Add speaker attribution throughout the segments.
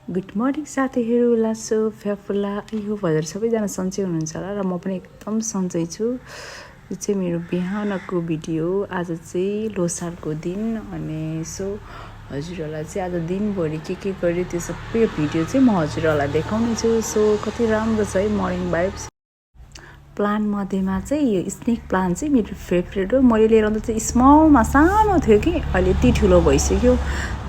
Speaker 1: Good morning साथीहरू, लासो फ्याफुला यो भएर सबैजना सन्चै हुनुहुन्छ होला र म पनि एकदम सन्चै छु। यो चाहिँ मेरो बिहानको भिडियो। आज चाहिँ लोसारको दिन अनि सो हजुरहरूलाई चाहिँ आज दिनभरि के गरेँ त्यो सबै भिडियो चाहिँ म हजुरहरूलाई देखाउने छु। सो कति राम्रो छ है मर्निङ भाइब्स। प्लान्ट मध्येमा चाहिँ यो स्नेक प्लान्ट चाहिँ मेरो फेभरेट हो। मैले लिएर आउँदा चाहिँ स्मलमा सानो थियो कि अहिले यति ठुलो भइसक्यो।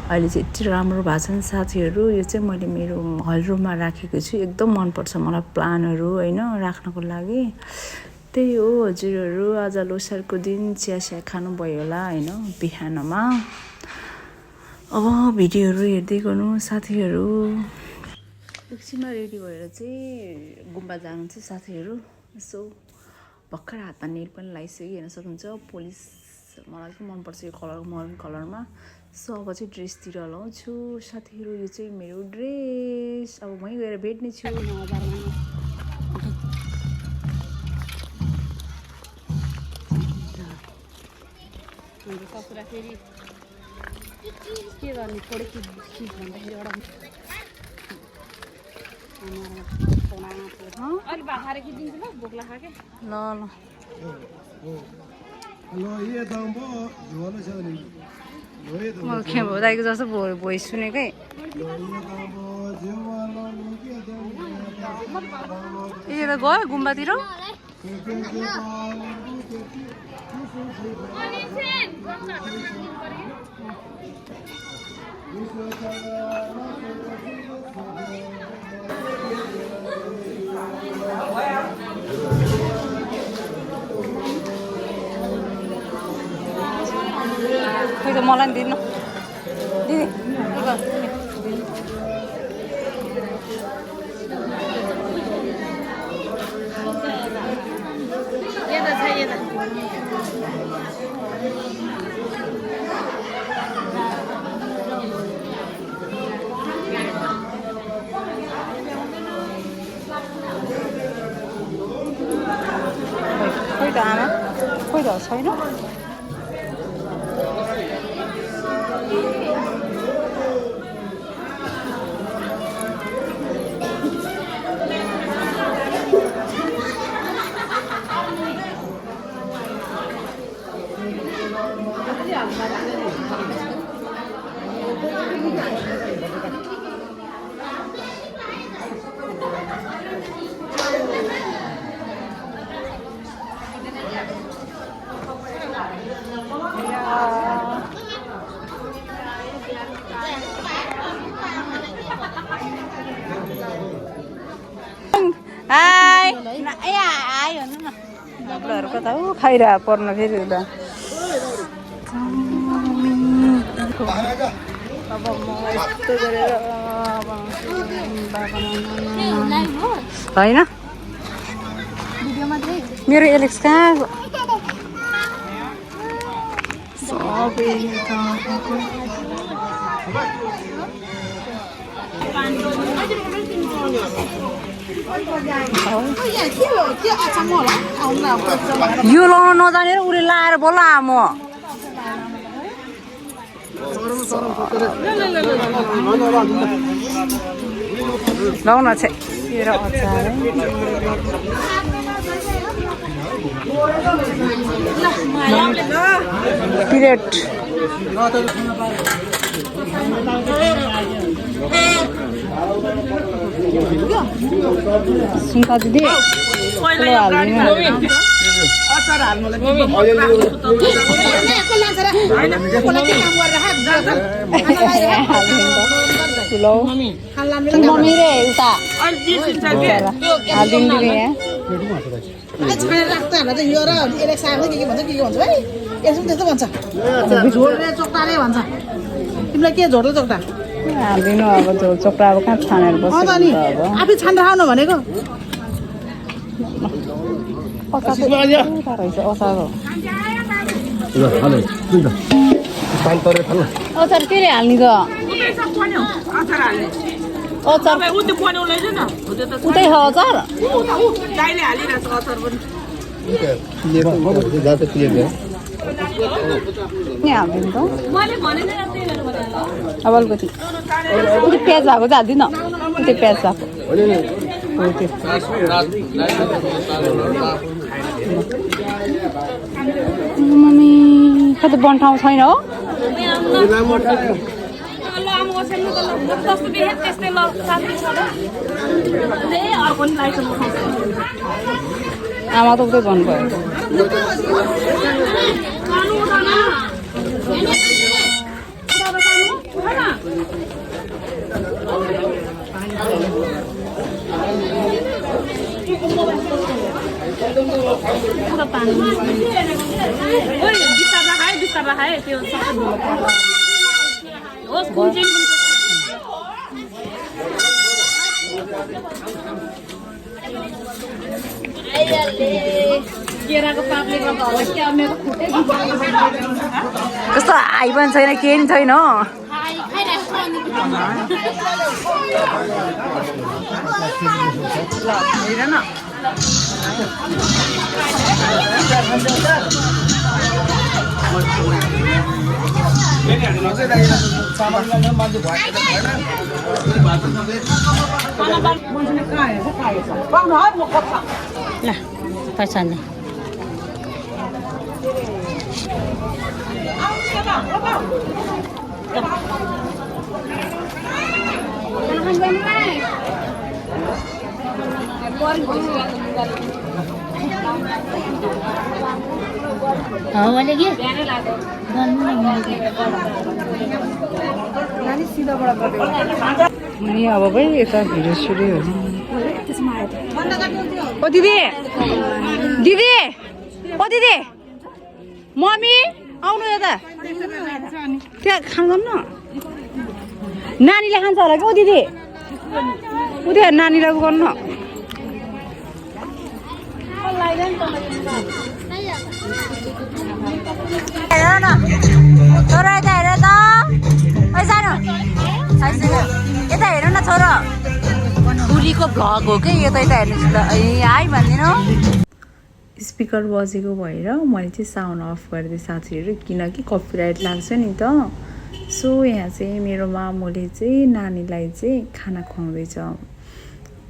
Speaker 1: अहिले चाहिँ यति राम्रो भएको छ नि साथीहरू। यो चाहिँ मैले मेरो हलरुममा राखेको छु। एकदम मनपर्छ मलाई प्लान्टहरू होइन राख्नको लागि। त्यही हो हजुरहरू, आज लोसारको दिन चिया खानुभयो होला होइन बिहानमा। अब भिडियोहरू हेर्दै गर्नु साथीहरू। एकछिनमा रेडी भएर चाहिँ गुम्बा जानु चाहिँ साथीहरू। यसो भर्खर हातमा नेल पनि लगाइसक्यो, हेर्न सक्नुहुन्छ। पुलिस मलाई चाहिँ मनपर्छ यो कलर, मरुन कलरमा। सो अब चाहिँ ड्रेसतिर लाउँछु साथीहरू। यो चाहिँ मेरो ड्रेस। अब वहीँ गएर भेट्ने छु।
Speaker 2: के गर्ने थोरै चिज भन्दाखेरि एउटा अलिक भात खिचिदिन्छु ल, भोक लाग्छ के।
Speaker 1: ल म खेम्बो दाइको जस्तो भोइस सुनेकै। ए त गयो गुम्बातिर। खै त मलाई नि दिनु दिदी। खोइ त आमा, खोइ त छैन। हाई आयो न बाबुहरू कता हो खाइरह पर्न फेरि उता। अब म यस्तो गरेर होइन मेरो एलेक्स कहाँ सबै यो लाउन नजानेर उसले लाएर बोला म लाउन चाहिँ मेरो अचार प्लेट सुन्ता दिदी मम्मी रे उता हालिदिनु दिदी यहाँ
Speaker 2: तिमीलाई के झोड्ला चोक्टा
Speaker 1: हालिदिनु। अब झोल चोक्रा अब कहाँ छानेर बस्छ
Speaker 2: आफै छानेर खानु भनेको। अचार केले हाल्ने त अचार उतै छ अचार। यहाँ हालिदिनु त। अब अलिकति त्यो प्याज भएको चाहिँ हाल्दिनँ त्यो प्याज भएको हो त्यो मम्मी कति बन्ठाउँ छैन हो आमा त उतै भन्नुभयो कस्तो हाई पनि छैन केही पनि छैन हेर न ल पर्छ अनि अब पनि यता भिडियो सुरु हो ओ दिदी दिदी ओ दिदी मम्मी आउनु यता त्यहाँ खाँदैन न नानीले खान्छ होला कि ओ दिदी उता नानीलाई उ गर्नु हेर न छोरो यता हेर त ओ सानो यता हेर्नु न छोरो बुढीको भ्लग हो कि यता यता हेर्नुहोस् ल हाई भनिदिनु
Speaker 1: स्पिकर बजेको भएर मैले चाहिँ साउन्ड अफ गरिदिएँ साथीहरू किनकि कपिराइट लाग्छ नि त सो यहाँ चाहिँ मेरो मामुले चाहिँ नानीलाई चाहिँ खाना खुवाउँदैछ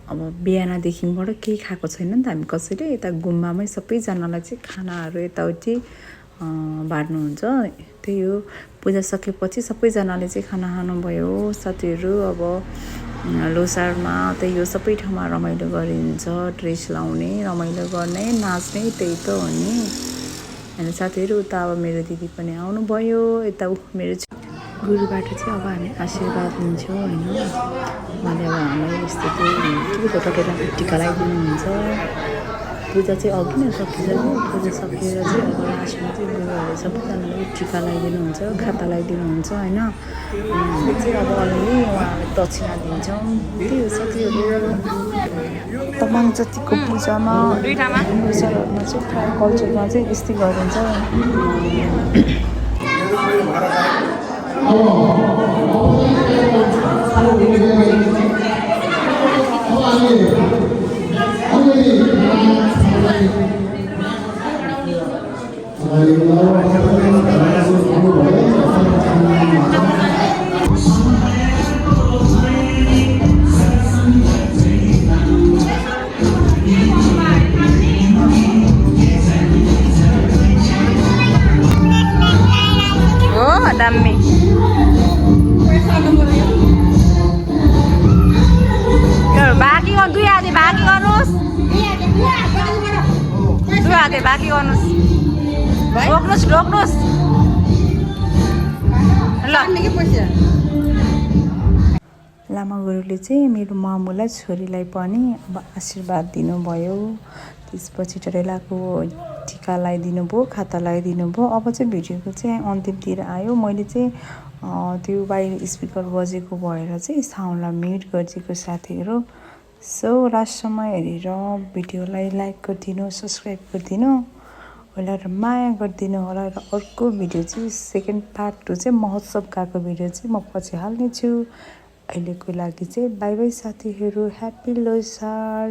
Speaker 1: अब बिहानदेखिबाट केही खाएको छैन नि त हामी कसैले यता गुम्बामै सबैजनालाई चाहिँ खानाहरू यताउति बाँड्नुहुन्छ त्यही हो पूजा सकेपछि सबैजनाले चाहिँ खाना खानुभयो साथीहरू अब लोसारमा त्यही हो सबै ठाउँमा रमाइलो गरिन्छ ड्रेस लाउने रमाइलो गर्ने नाच्ने त्यही त हो नि होइन साथीहरू उता अब मेरो दिदी पनि आउनुभयो यता मेरो गुरुबाट चाहिँ अब हामी आशीर्वाद लिन्छौँ होइन उहाँले अब हामीलाई यस्तो ठुलो टकेलाको टिका लगाइदिनुहुन्छ पूजा चाहिँ अघि नै सकिन्छ पूजा सकेर चाहिँ अब लास्टमा चाहिँ गुरुहरूले सबैजनाले टिका लगाइदिनुहुन्छ खाता लगाइदिनुहुन्छ होइन हामी चाहिँ अब अलिअलि उहाँहरूलाई दक्षिणा दिन्छौँ त्यही हो साथीहरू तमाङ जतिको पूजामा लोसारमा चाहिँ प्रायः कल्चरमा चाहिँ यस्तै गरिन्छ दामी बाँकी गर्नु दुई हाते बाँकी गर्नुहोस् दुई हाते बाँकी गर्नुहोस् रोक्नुहोस् ल लामा गुरुले चाहिँ मेरो मामुलाई छोरीलाई पनि अब आशीर्वाद दिनुभयो त्यसपछि टरेलाको टिका लगाइदिनु भयो खाता लगाइदिनु भयो अब चाहिँ भिडियोको चाहिँ अन्तिमतिर आयो मैले चाहिँ त्यो बाहिर स्पिकर बजेको भएर चाहिँ साउन्डलाई म्युट गरिदिएको साथीहरू सो लास्टसम्म हेरेर भिडियोलाई लाइक गरिदिनु सब्सक्राइब गरिदिनु होला र माया गरिदिनु होला र अर्को भिडियो चाहिँ सेकेन्ड पार्ट 2 चाहिँ महोत्सव गएको भिडियो चाहिँ म पछि हाल्नेछु अहिलेको लागि चाहिँ बाई बाई साथीहरू ह्याप्पी लोसार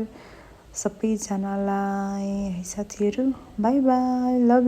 Speaker 1: सबैजनालाई है साथीहरू बाई बाई लभ यु